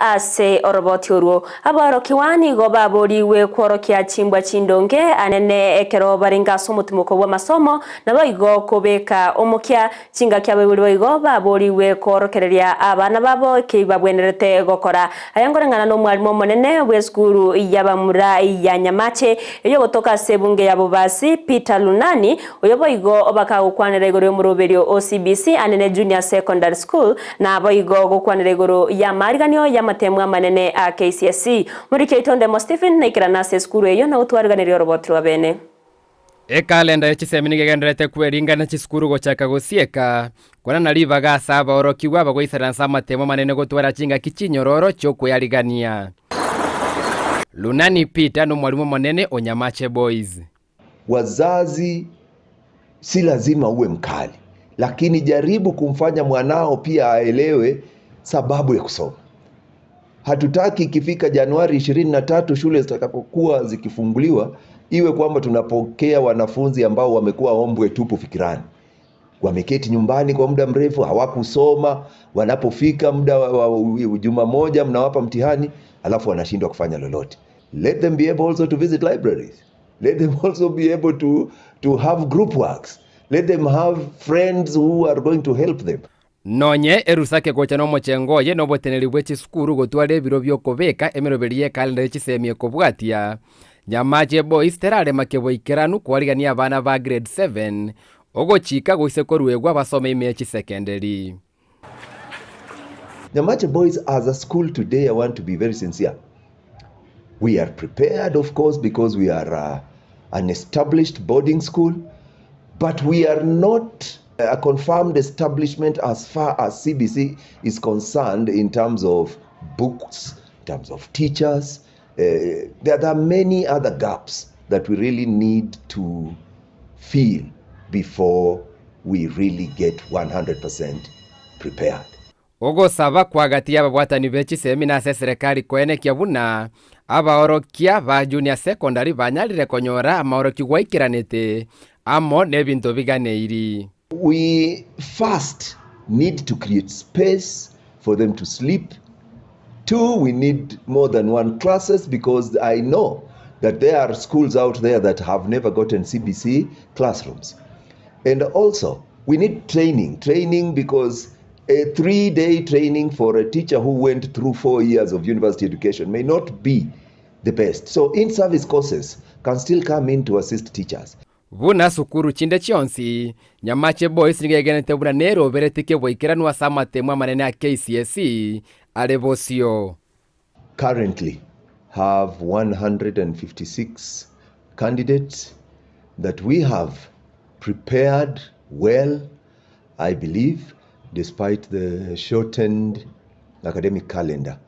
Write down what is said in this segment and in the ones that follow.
Ase oroboti orwo aborokigwa nigo baborigwe kworokia chimbwa chindonge anene ekero barenge ase omotimoko bw'amasomo, naboigo kobeka omokia. Chingaki abaibori boigo baborigwe kworokereria abana babo eki babwenerete gokora. Aya nkoreng'ana nomwalimu omonene bw'esukuru y'abamura ya Nyamache eyogotoka ase ebunge ya Bobasi, Peter Lunani, oyo boigo bakagokwanera igoro y'omoroberio o CBC anene Junior Secondary School, Naboigo gokwanera igoro y'amaariganio y'amateemwa amanene a KCSE. Omoriki oito Ndemo Stephen naikerane ase esukuru eyio na gotwariganeria oroboti rwa bene. Ekalenda ye chisemi nigo egendererete kweringana chisukuru gochaka gosieka, kwenana ribaga ase abaorokigwa abagoisaransa amatemo amanene gotwara chingaki chinyororo chi'okwearigania. Lunani Peter nomwalimu omonene o Nyamache Boys. Wazazi si lazima uwe mkali, lakini jaribu kumfanya mwanao pia aelewe sababu ya kusoma. Hatutaki ikifika Januari 23 shule zitakapokuwa zikifunguliwa iwe kwamba tunapokea wanafunzi ambao wamekuwa ombwe tupu fikirani, wameketi nyumbani kwa muda mrefu, hawakusoma. Wanapofika muda wa juma moja mnawapa mtihani, alafu wanashindwa kufanya lolote. Let them be able also to visit libraries. Let them also be able to, to have group works. Let them have friends who are going to help them. Nonye erusake gocha nomochengo oye noboteneneri bwe chisukuru gotwara ebiro bi'okobeka emeroberi y'ekalenda ye chisemi ekobwatia, Nyamache Boys terarema keboikeranu koarigania abana ba grade 7 ogochika goise koruegwa basome ime ye chisekenderi. Nyamache Boys as a school today I want to be very sincere. We are prepared of course because we are uh, an established boarding school but we are not a confirmed establishment as far as CBC is concerned in terms of books, in terms of teachers. Uh, there, there are many other gaps that we really need to fill before we really get 100% prepared. Ogosaba kw'agati y'ababwatani be chisemi na ase eserekari koenekia buna abaorokia ba junior secondary banyarire konyora amaorokigwa aikeranete amo n'ebinto biganeiri. We first need to create space for them to sleep. Two, we need more than one classes because I know that there are schools out there that have never gotten CBC classrooms. And also, we need training. Training because a 3-day training for a teacher who went through 4 years of university education may not be the best. So in-service courses can still come in to assist teachers. Buna sukuru chinde chionsi, Nyamache Boys nigo egenete buna nerobereti keboikeranu ase amatemo amanene a KCSE are bosio. Currently have 156 candidates that we have prepared well, I believe, despite the shortened academic calendar.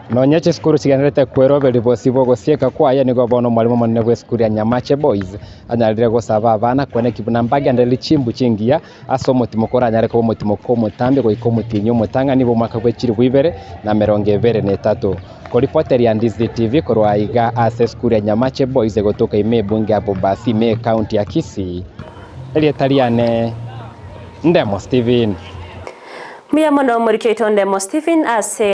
Nonya chisukuru chigendererete kweroberia bosio bw'ogosieka kwaye, nigo bono omwalimu omonene bw'esukuru ya Nyamache Boys anyarire gosaba abana kweneki buna mbagendererie chimbu chingiya ase omotimoko oranyare koba omotimoko omotambe goika omotienyi omotang'ani bw'omwaka bwe chilifu ibere na emerongo ebere na etato. Koripoteria Ndizi TV korwa aiga ase esukuru ya Nyamache Boys egotoka ime ebunge ya Bobasi ime ecounty ya Kisii, erieta riane Ndemo Stephen. Mbuya mono omoriki oito Ndemo Stephen ase.